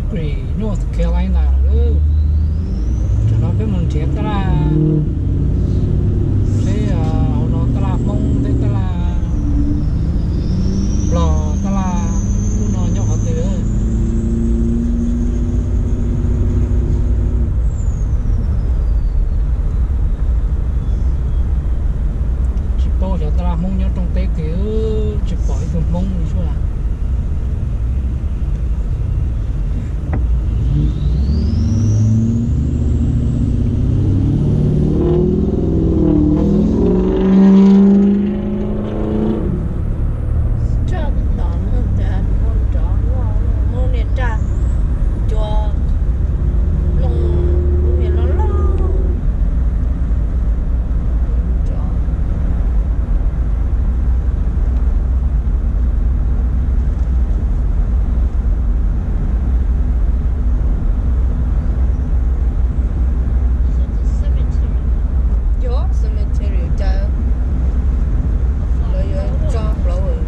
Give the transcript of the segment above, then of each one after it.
Greer, North Carolina lawm. Tam no peb mus nrhiav tab laj, peb hauv no tab laj Hmoob thiab tab laj Nplog, tab laj ub no nyob qhov twg. Tsis paub xyov tab laj Hmoob nyob rooj teb twg, tsis pom ib tug Hmoob li suab. Raj tom no cas muaj nrov, muaj niag raj cua looj, lub niag loj loj. Yog cemetery cas lawv yuav tso flower.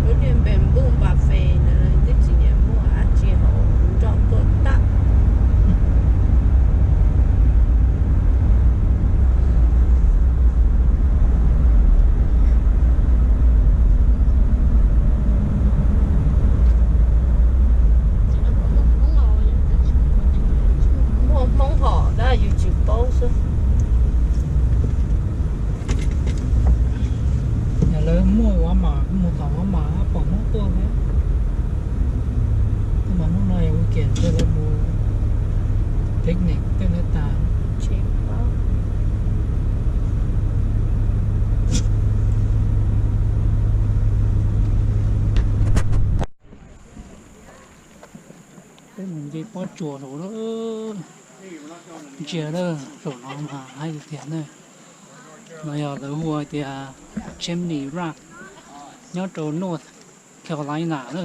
Lub niag bamboo buffet ntawd twb tsis nyiam muaj dab tsi hauv, nroj tuaj tag. Muaj Hmoob hom tab yus tsis paub xwb. Yog lawv muaj Walmart, kuv mus tom Walmart pom Hmoob tuaj thiab. Tab mas hnub no yog weekend thiaj lawv mus picnic tej lawv tas. Peb mus nce pob tsuas saum lawm. Ntsia lawm, saum no mas haib tiag tiag na. No yog lawv hu ua tias Chimney Rock, nyob rau North Carolina na.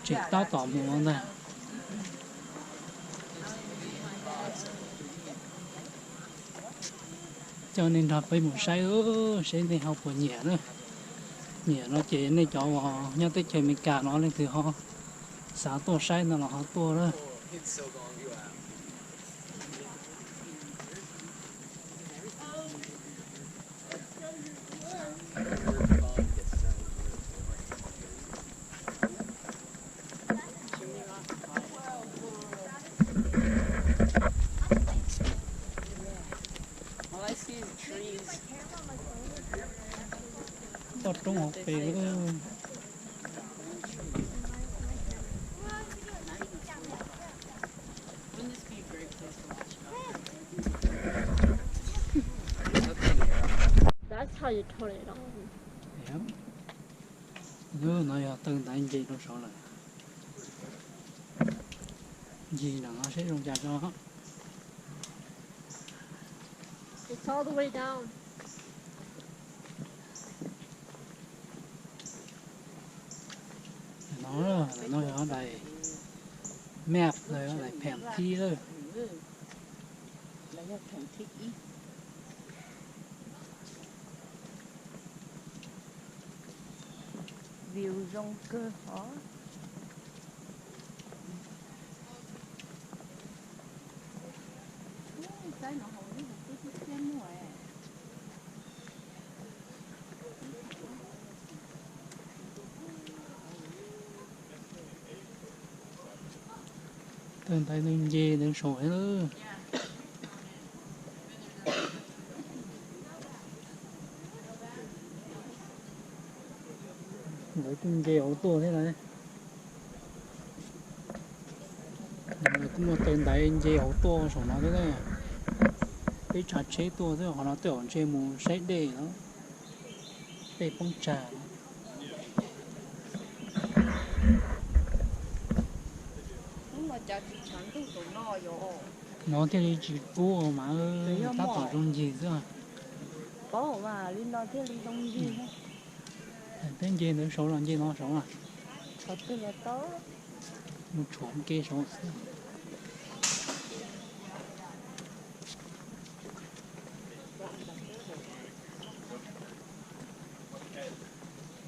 Tseem tab tom mus no ntag. Coj nej nrog peb mus saib, saib nej ho puas nyiam na. Nyiam no ces nej cov uas nyob teb chaws Amelikas no leej twg ho xav tuaj saib no los ho tuaj na. Toj roob hauv pes. No yog taw ntaiv nce rau saud lawm. Ncig nram no seb zoo cas tso. No, no yog daim map, daim phem thib lawm. View zoo kawg hov. Saib no hauv lub hauv tib tib thiab muaj. Taw ntaiv nce ntawd saud lawm. Lawv kuj nce hauv tuaj thiab na. Kuj muaj taw ntaiv nce hauv tuaj saum no thiab. Peb tsav tsheb tuaj xwb, qhov no tej zaum ntshe mus saib dej no, dej poob tsag. No thiaj li tsis kub mas, tab tom zoo ncig xwb. Peb nce ntawd saud los nce no saud na. Mus tshuav ke saud xwb.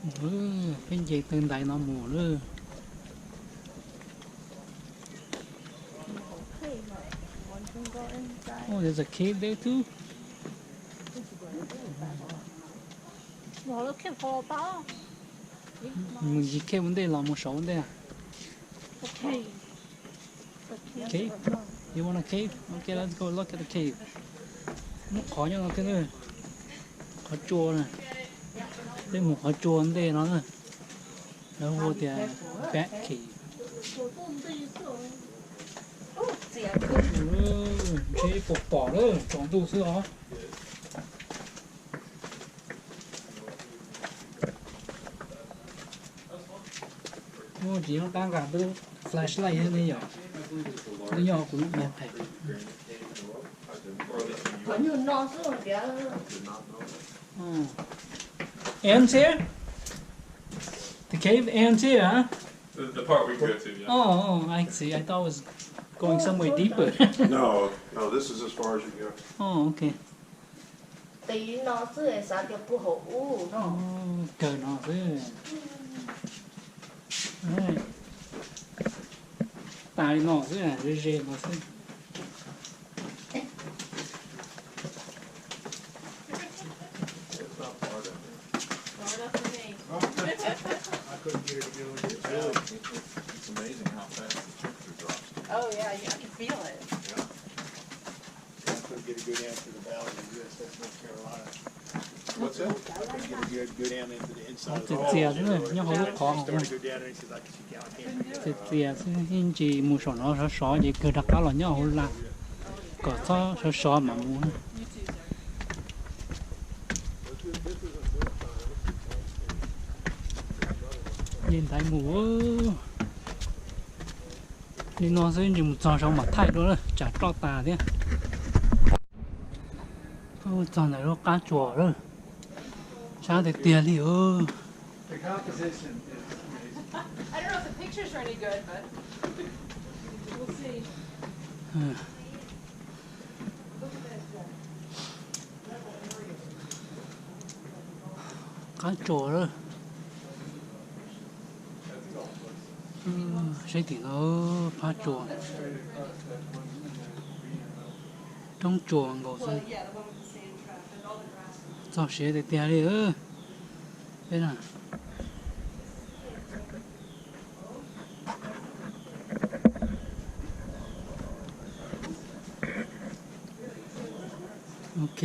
Mus lawm, peb nce taw ntaiv no mus lawm. Oh, there's a cave there too. Mus yig cave ua ntej los mus saud ua ntej. Cave? You want a cave? Okay, let's go look at the cave. Muaj qhov nyob no thiab na. Qhov tsua na. Peb mus qhov tsua ntej no na. Lawv hu tias Bat Cave. Ntshe puas pom lawm, tsaus ntuj xwb os. Tsis nyob tab nqa lub flashlight ne yom. Twb nyob kuv lub me qhe. Ends here? The cave ends here, huh? The, the part we go to, yeah. Oh, oh, I see. I thought it was going somewhere deeper. No, no, this is as far as you can go. Oh, okay. Tiv no xwb xav tias puag hauv ub no. Kawg no xwb. Tas li no xwb, ze ze no xwb. It's amazing how fast the temperature drops. Oh, yeah, I can feel it. Yeah. Txias txias xwb, nyob hauv lub qhov. Txias txias xwb, ib ntsis mus saum no sov sov ces kawg rov qab los nyob hauv laj, kom txhob sov sov mam mus na. Nce ntaiv mus li no xwb, ntsis mus txog saud mam thaij dua, tsam roj tas thiab. Txog ntawm lub qab tsuas lawm, sab tiag tiag li. Qab tsuas lawm. Saib tim no, qab tsuas. Roob tsuas nkaus xwb. Txog siav tiag tiag li. Peb na. Ok,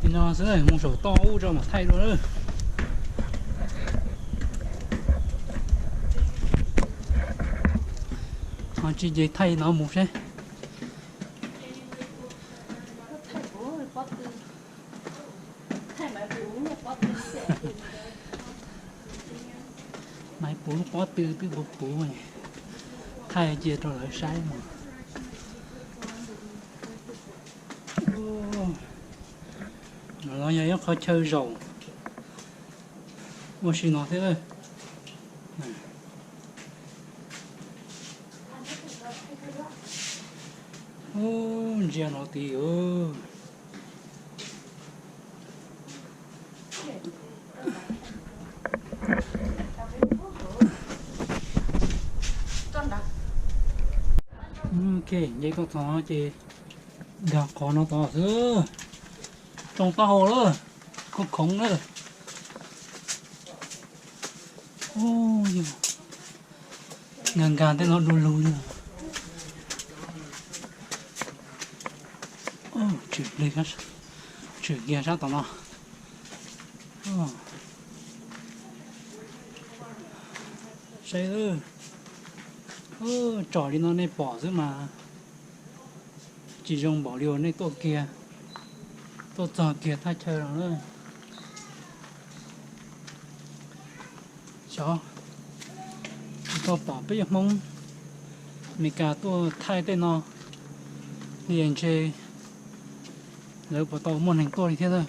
li no xwb, mus saum toj ub tso mam thaij dua lawm. Ho tsis ces thaij no mus seb. Maiv puv lub pob tw twb puv puv, thaij cia rau lawv saib mus. No los yog ib qhov chaw zaum ua si no thiab. Ub, ntsia no tid. Ok, nce tuaj txog ces nkag qhov no tod xwb. Tsoo taub hau lawm, khoov khoov lawm. Nkag nkag tej no du lug li. Tshwm kiag sab tom no. Saib, tsom li no nej pom xwb mas tsis zoo npaum li uas nej tuaj kiag, tuaj txog kiag thaj chaw no na. Xyov, tsis tau pom peb cov Hmoob Amelikas tuaj thaij tej no, ntshe lawv puas tau muaj neeg tuaj li thiab lawm.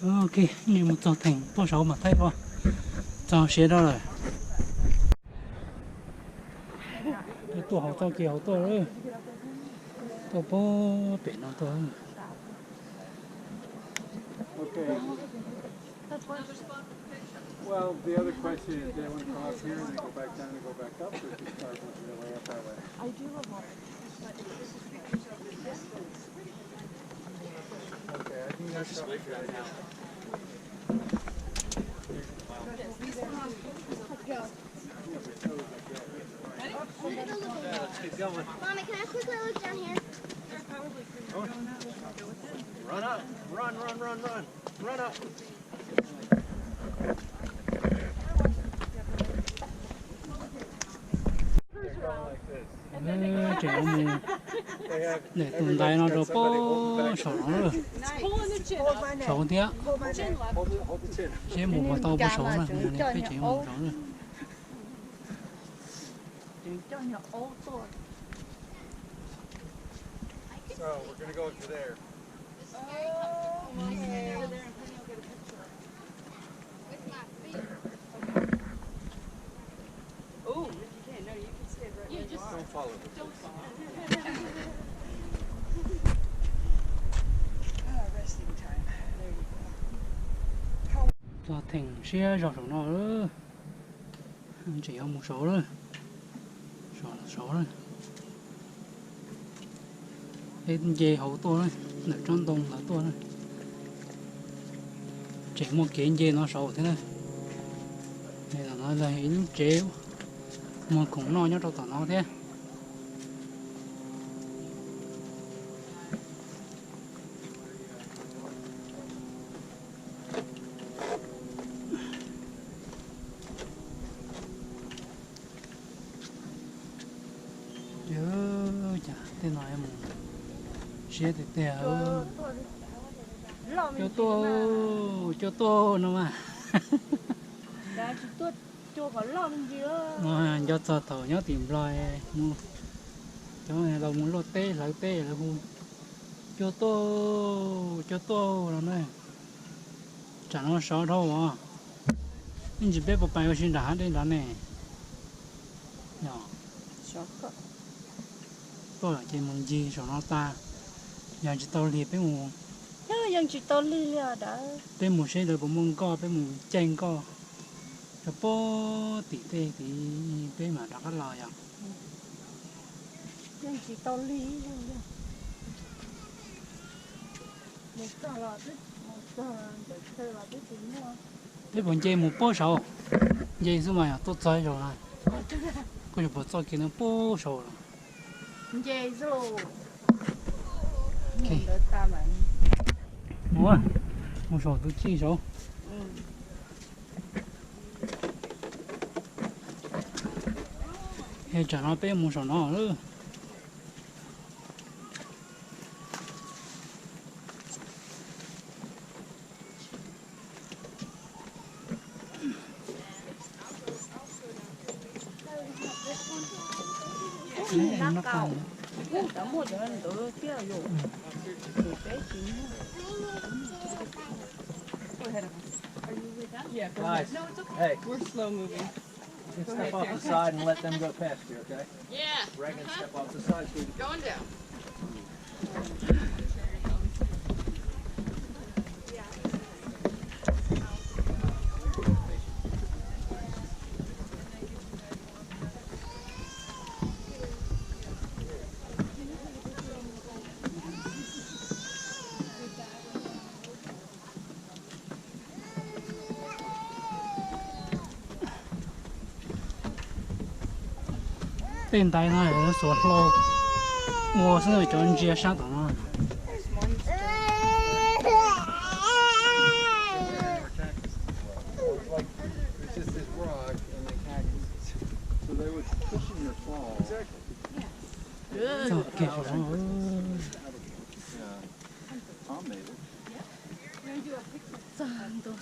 Ok, nej mus txog theem pob saud mas thaij ua txog siav rau lawm. Tuaj hauv txoj kev hauv tuaj, tuaj puag pem no tuaj. Okay. Well, the other question is, they want to come up here and then go back down and go back up, or just start working their way up that way? Okay, I think that's Mama, can I quickly look down here? Run up, run, run, run, run, run up. Tseem yuav mus ntawm tus ntaiv no rau pob saum no, saud thiab. Seb mus puas tau pob saud na, peb tseem yuav mus saud na. Txog theem siab zog saum no lawm. Tseem yuav mus saud lawm. Saud, saud lawm. Peb nce hauv tuaj na, ntawm tsob ntoo ntawd tuaj na. Tseem muaj kev nce no saud thiab na. Tam no ib lub tsev muag khoom noj nyob rau tom no thiab. Cas tej no mus siab tiag tiag. Cua tuaj, cua tuaj no mas. Nco txog thaum nyob tim Nplog mus, cov laus mus luaj teb hlawv teb lawv hu cua tuaj, cua tuaj no na. Tsam no sov dhau os. Ib ntsis peb puas pais ua si nram hav dej nrad ne? Tuaj ces mus ncig saum no tas, yog tsis tau lig peb mus, yog tsis tau lig li os. Peb mus seb lawv puas muaj nkoj, peb mus caij nkoj rau puag tim tej tid peb mam rov qab los yom. Yeej tsis tau lig. Peb puas nce mus puag saud? Nce xwb mas yog tuaj txog zaum na. Koj yuav puas txoj kev no puag saud los? Nce xwb los. Mus, mus saum tus chij saud. Tsam no peb mus saum no lawm. Guys, hey, we're slow moving. You can step off the side and let them go past you, okay? Yeah. Reagan, step off the side, please. Going down. Tej ntaiv no lawv xuas hlau ua xwb, cov ntsia sab tom no. Txog kiag saum no. Txog ntua.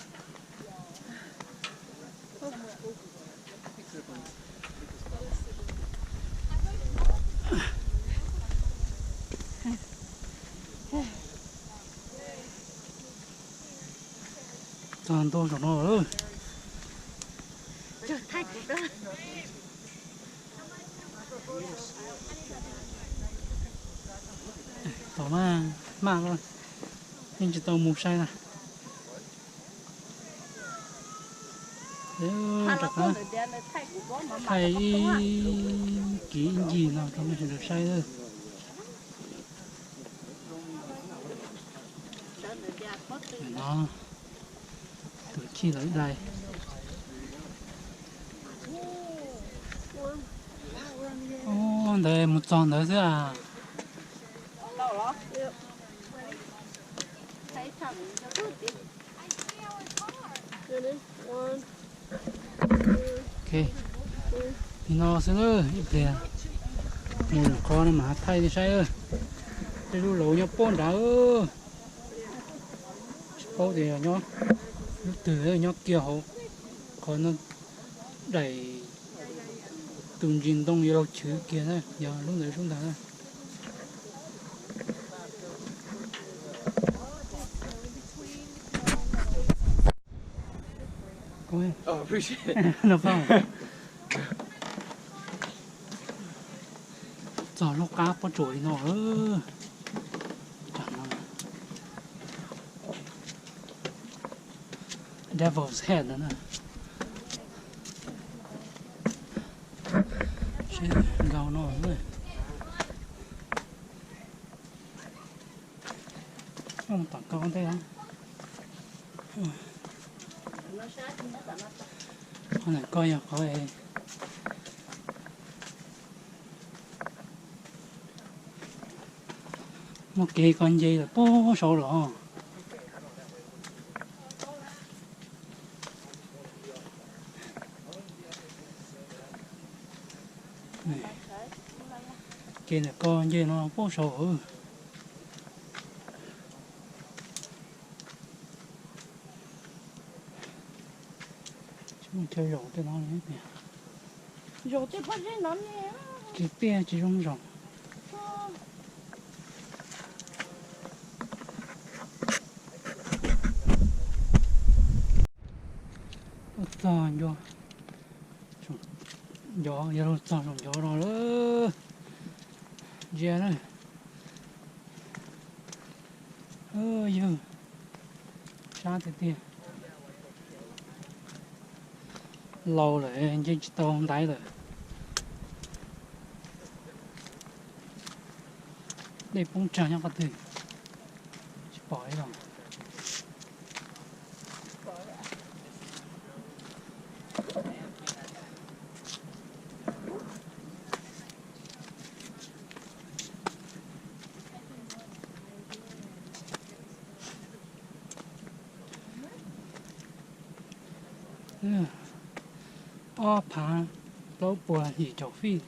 Ntuj saum no lawm. Tom maj maj, yeej tsis tau mus saib na. Rov qab thaij ib kiv ib ncig no rau nej sawv daws saib. No, tus chij lawv dai. Ub, ntawd mus txog ntawd xwb as. Li no xwb, ib pliag mus lwm qhov no mas thaij nej saib. Tej lub laus nyob puag nrad. Tsis paub tias nyob lub twg, nyob kiag hauv qhov no daim tus ntsis ntoo yuav luag chwv kiag na, yog lub ntawd sub ntag na. Txog lub qab pob tsuas li no. Devil's Head na. Seb nkauj no. Tom ko ntej. Qhov ntawm ko yog qhov muaj kev koj nce lawm puag saud los. Kev ntawm ko nce no puag saud. Tsis muaj chaw zaum tej no li tiag. Zaum tej pob zeb no ne. Tsis tiaj tsis zoo zaum. Txog ncua, yog luag txog saum ncov no lawm. Ntsia na. Yawg, sab tiag tiag. Laus lawm nce tsis tau ntaiv lawm. Dej poob tsag nyob qhov twg? Tsis pom ib los. Ob phav plaub puas yim caum fij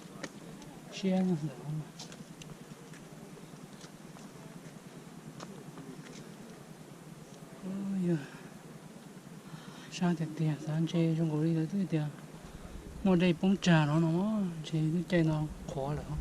siab ntawm no. Yog sab tiag tiag, xav ntshe zoo nkaus li lawv twb tias muaj dej poob tsag no no, ntshe lub caij no qhuav lawm.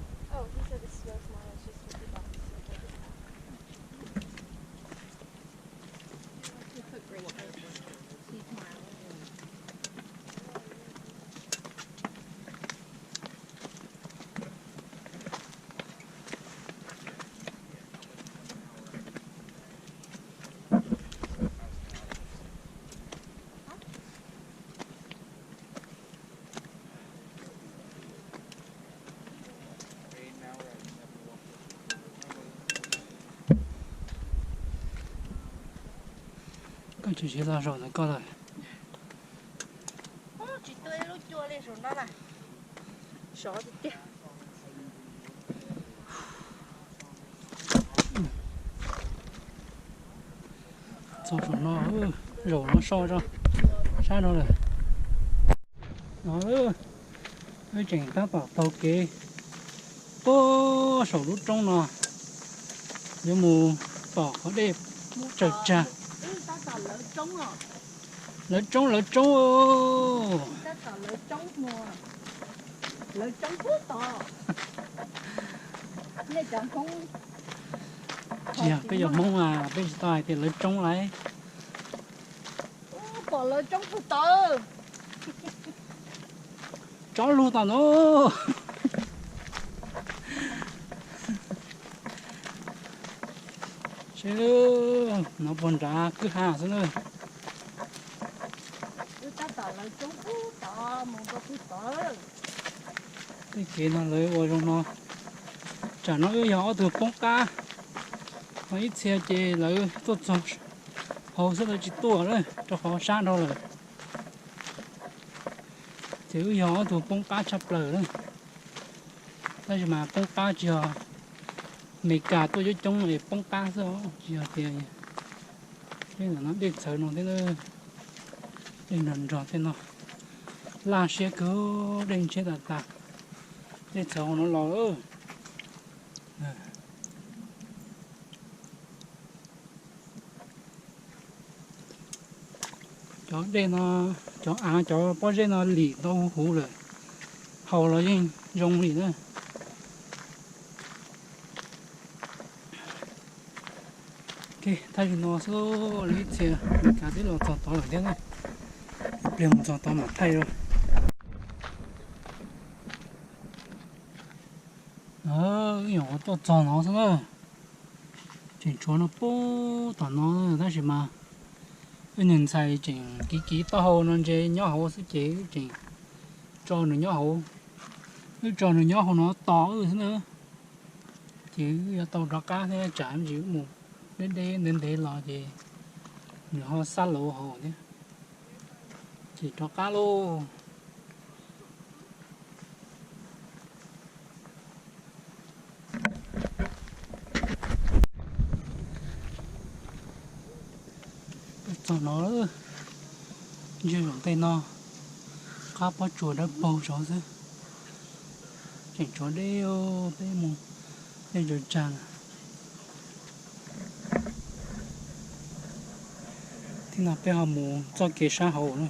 Koj tsis siv los zaum ntawm koj lawm. Tsis tuaj ib lub cua li saum no na. Sov tiag tiag. Txog saum no, zaum no so tso, sab no lawm. No, wb tseem tab tom taug kev puag saum lub roob no, yuav mus tom qhov dej tsaws tsag. Lawv roob, lawv roob. Tsis yog peb cov Hmoob, peb tsis tau hais tias lawv roob lawm. Lawv tsoob puag tod. Tsob lug tom no. Seb no puag nrad kwj ha xwb na. Wb tab tom lawv tsoob puag tod mus rau puag tod. Tej kev no lawv ua zoo no, tsam no wb yog ob tug poob qab, ho ib txhia ces lawv tuaj txog hauv xwb lawv tsis tuaj lawm rau qhov sab nraud lawm. Ces wb yog ob tug poob qab tshaj plaws na. Tab sis mas poob qab tsis yog Amelikas tuaj coob coob es poob qab xwb, tsis yog tias. Dej txhawv no thiab, dej nrog nrog thiab no, laj siab kawg, dej ntshiab tas tas, dej txhawv hauv no los. Cov dej no, cov av cov pob zeb no lim ntau huv huv lawm, haus los yeej zoo li na. Thaij li no xwb, lawv ib txhia Amelikas twb los txog tod lawm thiab na. Ib pliag mus txog tod mam thaij os. Wb nyuam qhuav tuaj txog no xwb na. Tseem tshuav no puag tom no tab sis mas wb niag ntxhais tseem kiv kiv taub hau no ntse nyob hauv xwb ces wb tseem tso nws nyob hauv. Wb tso nws nyob hauv no tos wb xwb na. Ces wb yuav tau rov qab thiab tsam mus deb deb ntev ntev los ces nws ho xab lauv hauv thiab. Ces rov qab lauj. Txog no, ntsia saum ntej no, qab pob tsuas dawb paug saud xwb. Tseem tshuav deb, peb mus dej tsaws tsag. Thib no peb ho mus txoj kev sab hauv na.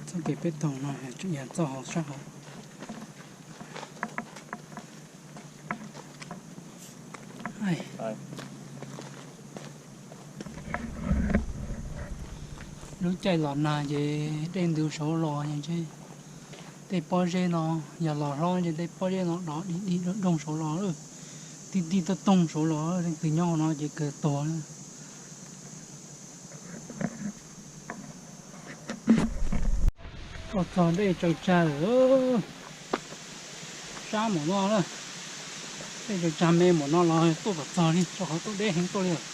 Txoj kev peb taug no tseem yog txoj hauv sab hauv. Lub caij los nag ces dej ntws saud los ces ntshe tej pob zeb no, yog los hlob ces tej pob zeb no dov dig dig doog saud los, tig tig tooj toog saud los, leej twg nyob hauv no ces kawg tuag na. Tuaj txog dej tsaws tsag lawm, sab npaum no na, dej tsaws tsag me npaum no los tuaj kom txog li, rau qhov tuaj deb heev tuaj li lawm.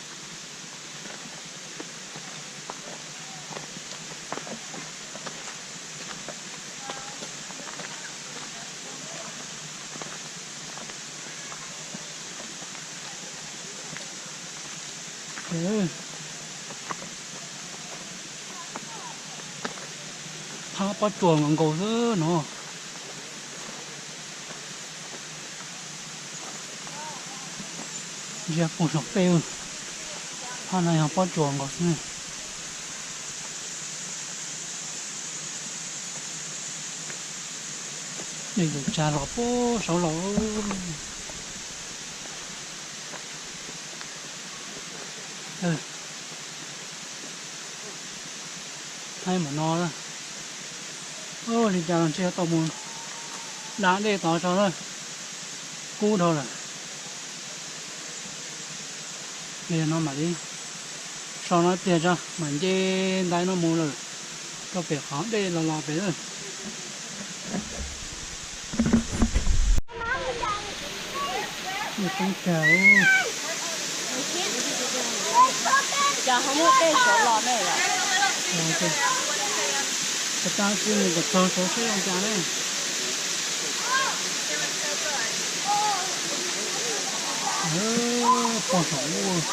Phab pob tsuas nkaus nkaus xwb no. Ntsia puag saum tej, phab no yog pob tsuas nkaus xwb. Dej tsaws tsag los puag saud los. Haib npaum no, ua li cas los ntshe yuav tau mus da dej tod tso na, kub dhau lawm. Li no mam li so no ib pliag tso mam nce ntais no mus lawm rau pem qhov dej los los pem lawm. Poob tsag. Cas ho muaj dej saud los ne yom? Tab sis nws kom txog saud seb zoo cas ne. Pog saum ub.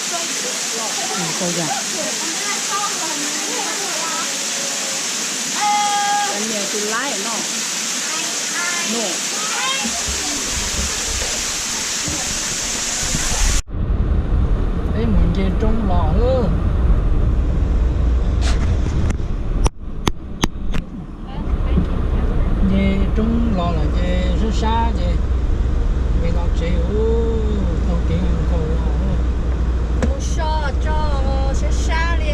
Tau yam. Niam tus laib no. No. Peb mus nce roob los lawm. Nce roob los lawm ces sab sab ces peb los tsev ub, tau kev nkaus los. Mus so tso sab sab li.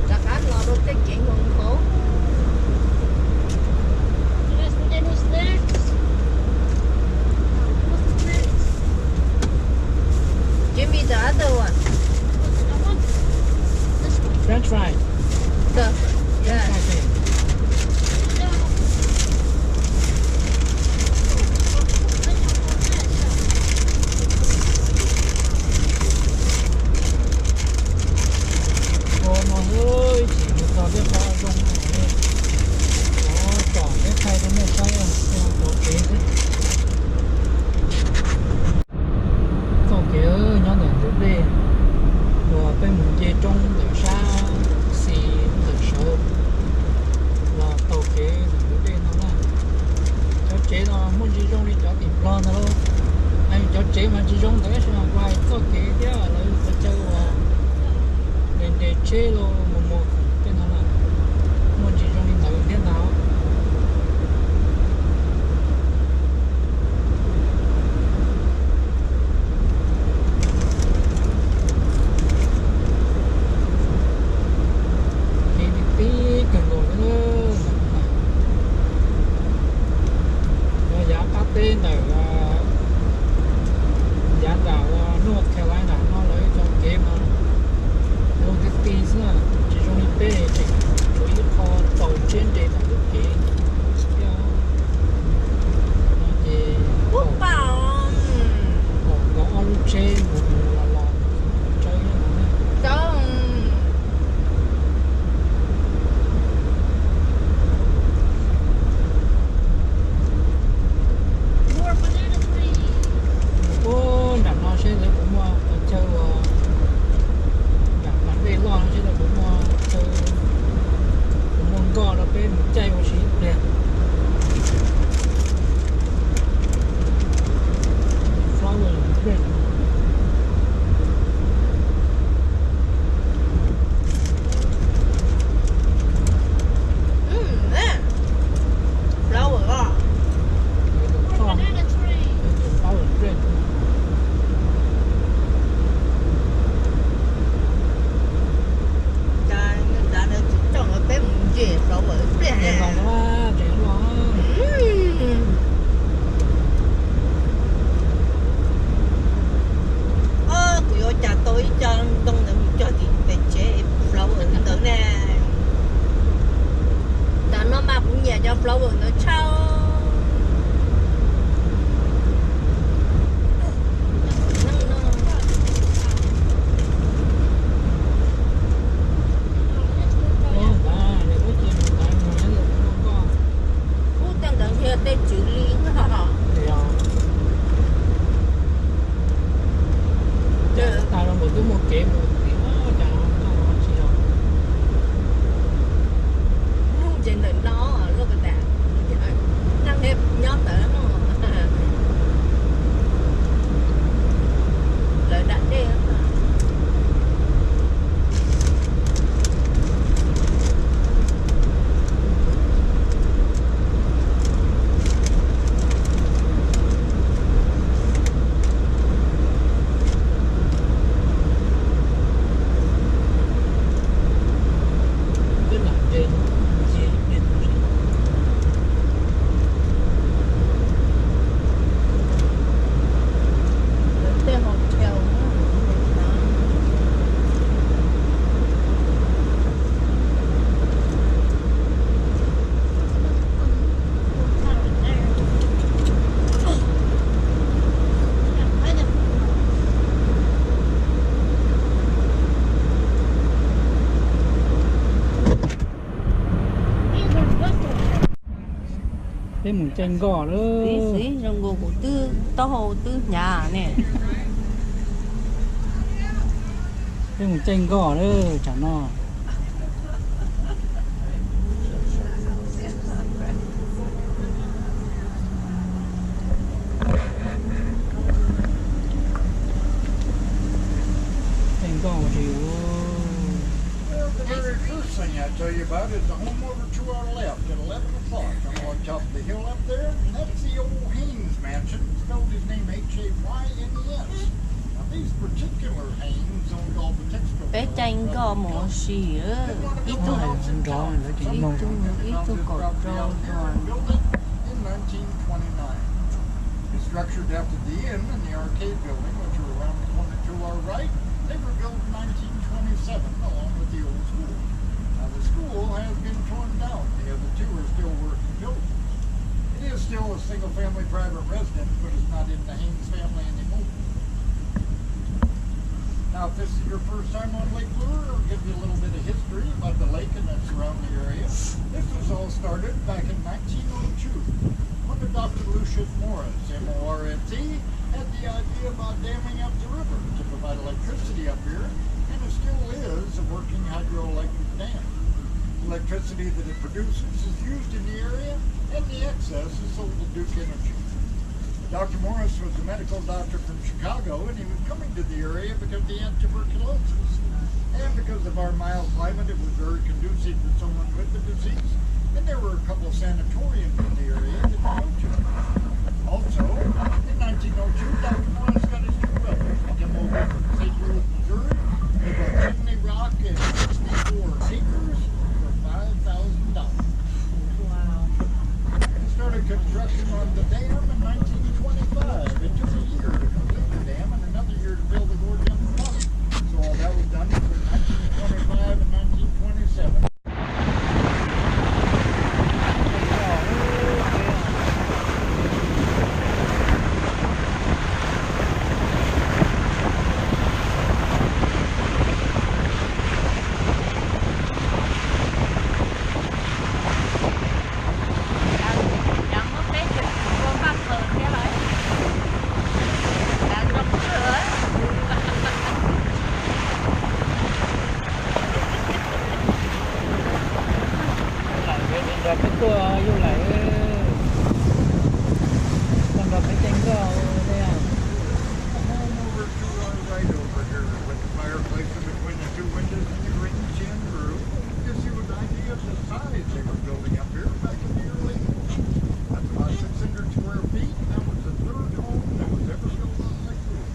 Rov qab los rau tej kev nkaus nkaus. Give me the other one. French fry. The, yeah. French fry thing. Ua no ib chim mus txog thiab qhov zoo no, tsom thiab thaij rau nej saib, tov kev xwb. Txoj kev nyob ntawm ntug dej uas peb mus nce roob ntawm sab xis ntawm saud los taug kev ntawm ntug dej no na. Cov tsev no muaj ntsis zoo li cov tim Nplog ntag lauj. Cov tsev mas tsis zoo ntawd tab sis mas kuj hais txoj kev thiab lawv qhov chaw uas nres nres tsheb los mus mus tej no na, muaj ntsis zoo li ntawd thiab ntag. Kev tib tib kawg nkaus li. Yav qab teb ntawm, yav nram North Carolina no lawv cov kev mas zoo tib tib xwb, tsis zoo li peb tseem tshuav ib qho tsaus tsheb nres ntawm lub kev thiab. No ces pom nkawd ob lub tsheb mus mus los los tsawb no. Ub, nram no seb lawv puas muaj qhov chaw uas nram pas dej loj no seb lawv puas muaj chaw, puas muaj nkoj rau peb mus caij ua si ib pliag. Flower bread. Flower os. Flower bread. Cas nws tsis coj nkawd peb mus nce flower ib pliag ne. Kuv yuav cas tau ib co ntoo ntawd mus cog tim pem tsev flower ntawd ne. Tam no mas kuv nyiam cov flower ntawd tshaj. Ub, tej ntawd yog tej tswv li. Cas tas los nkawd twb muaj kev mus tim no, cas no tsis yog. Nug ces ntawm no, look at that. Peb mus caij nkoj lawm. Zoo nkaus kuv twb taub hau twb hnyav ne. Peb mus caij nkoj lawm tsam no. Caij nkoj ua si. Well, the very first thing I tell you about is the home over to our left at eleven o'clock. I'm on top of the hill up there, and that's the old Haynes Mansion. Spelled his name H A Y N E S. Now, these particular Haynes owned all the textile mills throughout the county. Peb caij nkoj mus ua si. Ib tug, ib tug kaum rau dua. Constructed after the inn and the arcade building, which are around the corner to our right, they were built in nineteen twenty-seven along with the old school. Now, the school has been torn down. The other two are still working buildings. It is still a single-family private residence, but it's not in the Haynes family anymore. Now, if this is your first time on Lake Lure, I'll give you a little bit of history about the lake and its surrounding area. This was all started back in nineteen oh two when the Doctor Lucius Morris, M O R S E, had the idea about damming up the river to provide electricity up here, and it still is a working hydroelectric dam. Electricity that it produces is used in the area, and the excess is sold to Duke Energy. Doctor Morris was a medical doctor from Chicago, and he was coming to the area because he had tuberculosis. And because of our mild climate, it was very conducive to someone with the disease, and there were a couple of sanatoriums in the area that he go to. Also, in nineteen oh two, Doctor Morris got his two brothers to come over from Saint Louis, Missouri. They bought Chimney Rock and sixty-four acres for five thousand dollars. Wow. They started construction on the dam in nineteen twenty-five. It took a year to complete the dam and another year to fill the gorge up with water. So all that was done between nineteen twenty-five and nineteen twenty-seven. Nrog peb tuaj yug lawm, koj nrog peb caij nkoj thiab. Home over to our right over here with the fireplace in between the two windows and the green tin roof. Gives you an idea of the size they were building up here back in the early eighties. That's about six hundred square feet. That was the third home that was ever built on Lake Lure.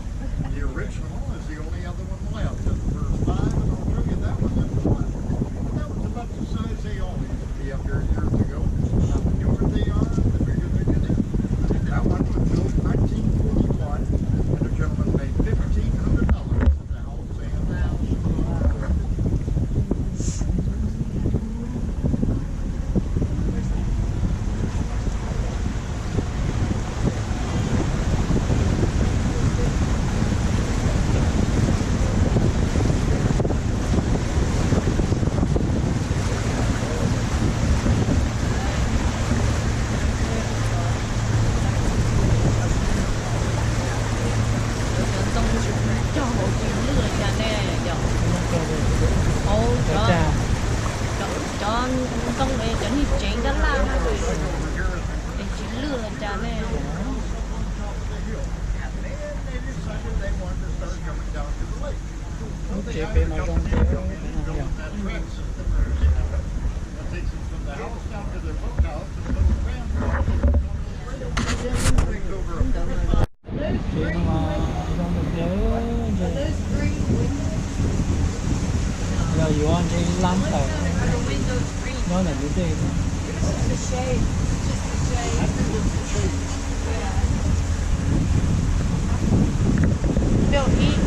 The original is the only other one left of the first five, and I'll show you that one in a while. That one's about the size they all used to be up here years ago. Now, the newer they are, the bigger they're getting. That one was built in nineteen forty-one, and a gentleman paid fifteen hundred dollars for the house and the house. Cov ntoo tsis cog hauv tsis lwj cas ne, yog hauv cov, cov ntoo, cov niag tsev ntab laj na, es tsis lwj cas ne. Lub tsev pem mas zoo tiag. Tsev no mas zoo tiag, ntshe yog yuav ntshe lab tawm nyob ntawm ntug dej.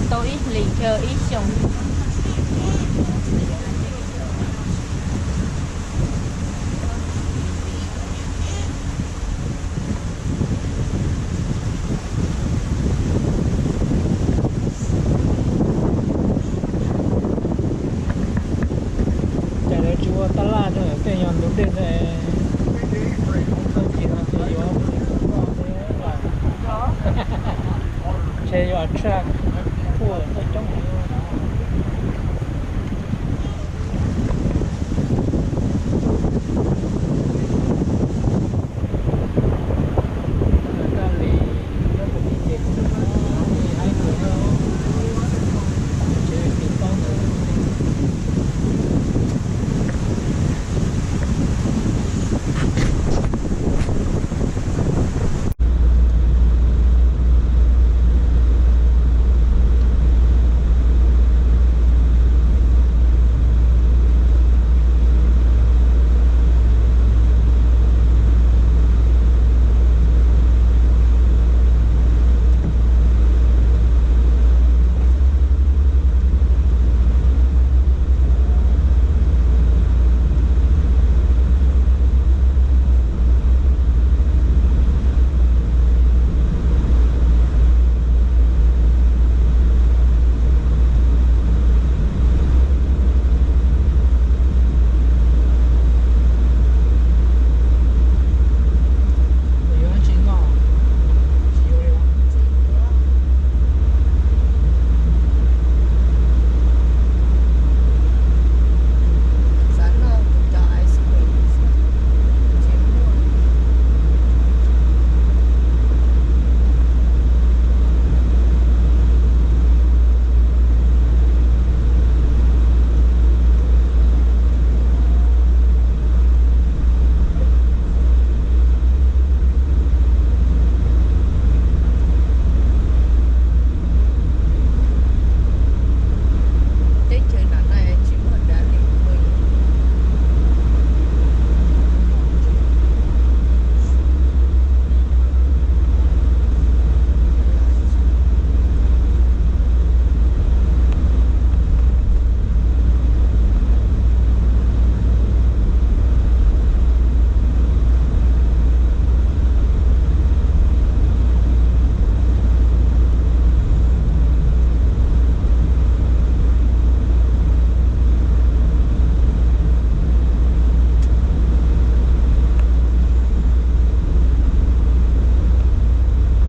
Tau ib hlis thiab ib xyoos. Cas lawv tsis ua tab laj rau tej yog ntug dej ntawd, txoj kev no ces Ntshe yuav attract tuaj coob.